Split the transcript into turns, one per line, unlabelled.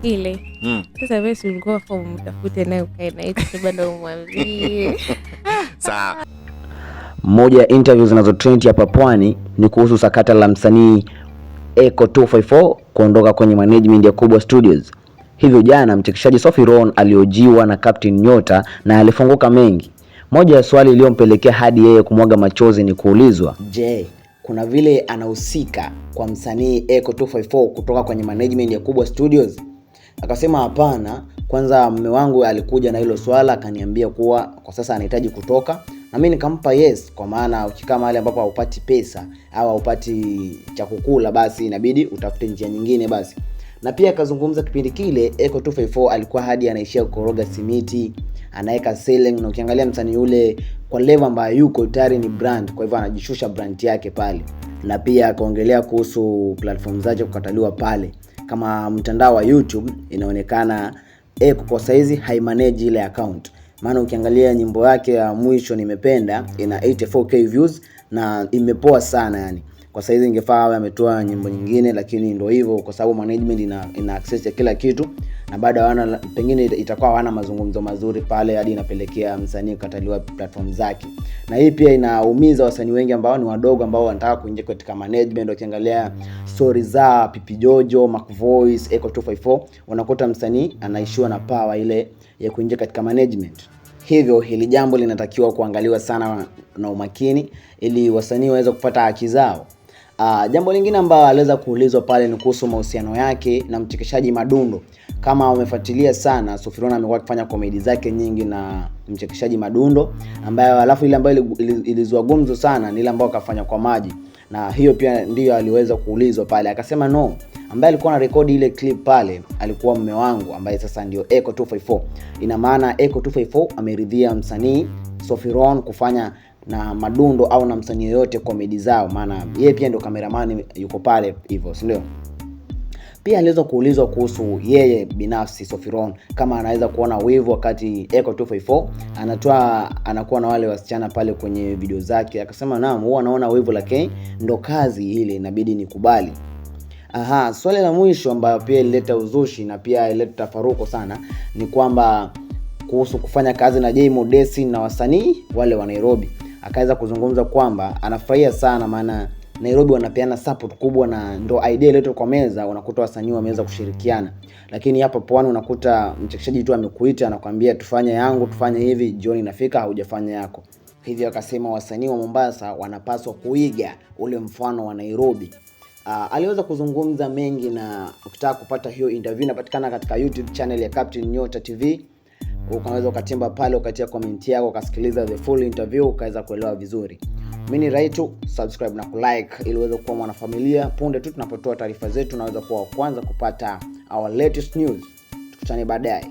Ile. Sasa wewe si ulikuwa form mtafute naye ukae naye bado umwambie.
Sawa.
Moja ya interview zinazotrend hapa Pwani ni kuhusu sakata la msanii Ecko 254 kuondoka kwenye management ya Kubwa Studios. Hivyo jana mchekeshaji Sophie Ron aliojiwa na Captain Nyota na alifunguka mengi. Moja ya swali iliyompelekea hadi yeye kumwaga machozi ni kuulizwa, je, kuna vile anahusika kwa msanii Ecko 254 kutoka kwenye management ya Kubwa Studios? Akasema hapana, kwanza mume wangu alikuja na hilo swala akaniambia kuwa kwa sasa anahitaji kutoka, na mimi nikampa yes, kwa maana ukikaa mahali ambapo haupati pesa au haupati cha kukula, basi inabidi utafute njia nyingine basi. Na pia akazungumza kipindi kile Ecko 254 alikuwa hadi anaishia kukoroga simiti, anaweka ceiling, na ukiangalia msanii yule kwa level ambayo yuko tayari ni brand, kwa hivyo anajishusha brand yake pale. Na pia akaongelea kuhusu platform zake kukataliwa pale, kama mtandao wa YouTube inaonekana Ecko kwa saizi haimanage ile account, maana ukiangalia nyimbo yake ya mwisho Nimependa ina 84K views na imepoa sana yani. Kwa saizi ingefaa awe ametoa nyimbo nyingine, lakini ndio hivyo, kwa sababu management ina access ya kila kitu, na bado hawana, pengine itakuwa hawana mazungumzo mazuri pale, hadi inapelekea msanii kukataliwa platform zake. Na hii pia inaumiza wasanii wengi ambao ni wadogo, ambao wanataka kuingia katika management. Wakiangalia story za Pipi Jojo, Mac Voice, Ecko 254, unakuta msanii anaishiwa na power ile ya kuingia katika management. Hivyo hili jambo linatakiwa kuangaliwa sana na umakini ili wasanii waweze kupata haki zao. Jambo lingine ambalo aliweza kuulizwa pale ni kuhusu mahusiano yake na mchekeshaji Madundo. Kama umefuatilia sana, Sophie Ron amekuwa akifanya komedi zake nyingi na mchekeshaji Madundo, ambaye alafu ile ambayo ilizua gumzo sana ni ile ambayo akafanya kwa maji, na hiyo pia ndiyo aliweza kuulizwa pale, akasema no, ambaye alikuwa na rekodi ile clip pale alikuwa mume wangu ambaye sasa ndio Ecko 254. Ina maana Ecko 254 ameridhia msanii Sophie Ron kufanya na Madundo au na msanii yoyote komedi zao, maana yeye pia ndio cameraman yuko pale hivyo, si ndio? Pia aliweza kuulizwa kuhusu yeye binafsi Sophie Ron kama anaweza kuona wivu wakati Ecko 254 anakuwa na wale wasichana pale kwenye video zake. Akasema naam, huwa anaona wivu, lakini ndo kazi ile, inabidi nikubali. Swali la mwisho ambayo pia ilileta uzushi na pia ilileta tafaruko sana ni kwamba kuhusu kufanya kazi na Jay Modesi na wasanii wale wa Nairobi. Akaweza kuzungumza kwamba anafurahia sana, maana Nairobi wanapeana support kubwa na ndo idea iletwe kwa meza, unakuta wasanii wameweza kushirikiana. Lakini hapa Pwani unakuta mchekeshaji tu amekuita anakuambia tufanye yangu, tufanye hivi, jioni inafika haujafanya yako. Hivyo akasema wasanii wa Mombasa wanapaswa kuiga ule mfano wa Nairobi. Aliweza kuzungumza mengi, na ukitaka kupata hiyo interview inapatikana katika YouTube channel ya Captain Nyota TV. Ukaweza ukatimba pale ukatia comment yako ukasikiliza the full interview ukaweza kuelewa vizuri. Mimi ni Raitu, subscribe na kulike ili uweze kuwa mwanafamilia punde tu tunapotoa taarifa zetu, unaweza kuwa wa kwanza kupata our latest news. Tukutane baadaye.